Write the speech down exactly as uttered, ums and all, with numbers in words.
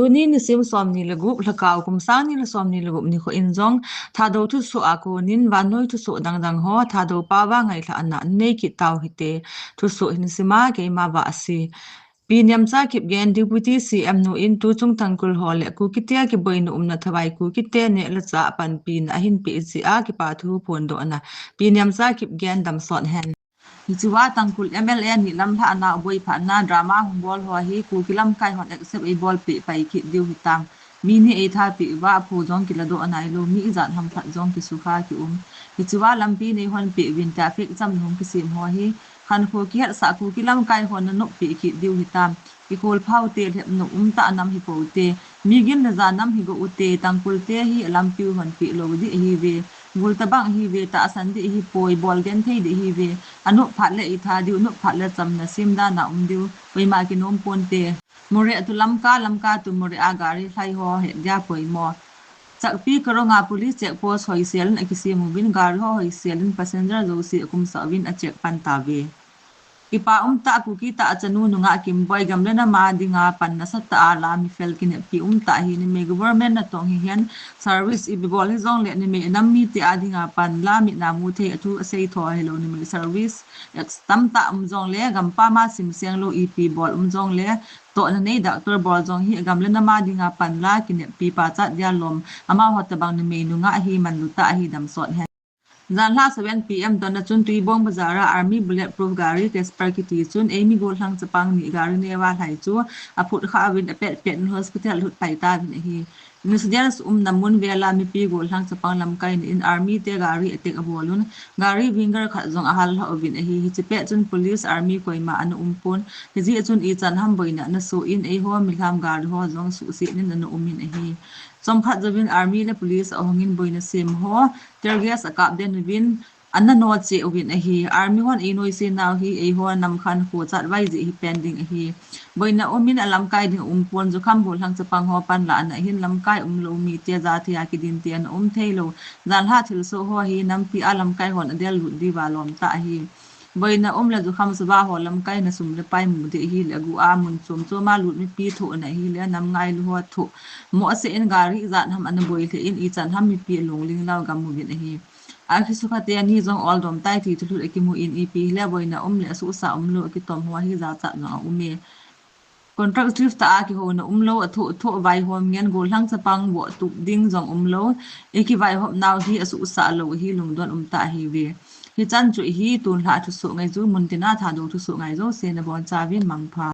Tuni nisim somni le gup, Lhakao kum sangni le somni le gup nikho in jong Thadou thusoh a konin vannoi thusoh dangdang ho Thadou pao a ngailhahna nei kit tau hite. Thusoh hin sima keima Vahsi. Pi Nemcha Kipgen Deputy C M nu in tuchung Tangkhul ho le Kukite kiboina umna thavai Kukite neh le chah panpina ahin peh jeh a kipa thu phondohna. Pi Nemcha Kipgen damsot hen. Hichea Tangkhul M L A ni lamlhahna boiphatna drama hung bol ho hi Kuki lamkai hon accept eibolpeh pai kit diu hitam. Mi ni eitha peh uva aphu jong kiladoh nailou, mi ijat ham khat jong kisukha kium. Hichea lampi neihon peh uvin tia fake cham hung kisem ho hi khankho kihetsah Kuki lamkai hon nanop peh kit diu hitam. Ikholphau te lhepna umtah nam hipoute. Mi gin le jan nam higo ute, Tangkhul te hi alampiu hon peh lou ding ahiuve. Gul tabang ahiuve, tahsan ding ahipoi, bol genthei ding ahiuve. Anop phat le eitha diu, nop phat le chamna sem dan a um diu. Koima kinom ponte. Moreh to Lamka, Lamka to Moreh a gari lhai ho hetdia poimo. Chakpi Karong a police check post hoisel in akisem uvin, gari ho hoisel in passenger jouse akumsah uvin acheck pan tauve. Kipa umtah Kuki tah a chanu nungah Kimboi, gam le nam a dinga pan nasatah a la mifel kineppi umtah hi numei government natong hihen service ipi bol hijongle numei nam mite a dinga pan la mit a mu thei a thu asei tho hilou numei service ex tamtah um jongle gampam a simseng lou ipi bol um jongle tohna nei doctor bol jong hi gam le nam a dinga pan la kineppi pachat dia lom amaho tabang numei nungah hi manlu tah ahi damsot hen. Janhi seven P M donna chun Tuibong Bazar a Army bulletproof gari Casper kiti chun eimi gollhang chapang ni gari neo a lhai chu aphut kha uvin apet pet in hospital lhut pai tauvin ahi. Incident umna mun vel a mipi gollhang chapang lamkai ni in Army te gari attack abol un gari Winger khat jong ahal lha uvin ahi. Hiche pet chun police army koima ana um pon. Hijeh chun ichan ham boina ana soh in eiho milham gari ho jong suhset in ana um in ahi. Chomkhat jouvin Army le police ahung in boina sem ho tear gas akap den uvin ana noche uvin ahi. Army hon einoise nau hi eiho nam khankho chatvai jeh hi pen ding ahi. Boina um in alamkai ding um pon, jukham gollhang chapang ho panlahna hin lamkai umlou mite jathei a kidin te ana um theilou. Janhi thilsoh ho hi nampi a lamkai hon adel lut diuva lom tah ahi. Boina um le jukham suba ho lamkaina sum le pai mu ding ahile aguh a mun chom chom a lut mipi thohna ahile nam ngailu ho thoh. Mohseh in gari ijat ham ana boi lheh in ichan ham mipi alungling lau gam uvin ahi. Akisukha te ani jong oldom tai ti thulhut akimu in ipi hile boina um le asuhsah umlou akitom ho hi jachat jong aume. Contract drift tah a kihouna umlou, athoh thoh vaihom ngen gollhang chapang vohtup ding jong umlou. Ikivaihop nau hi asuhsah lou hi lungdon umtah ahiuve. Hichan chu hi tunlhah thusoh ngaiju, muntina Thadou thusoh ngai jouse nabonchauvin mangpha.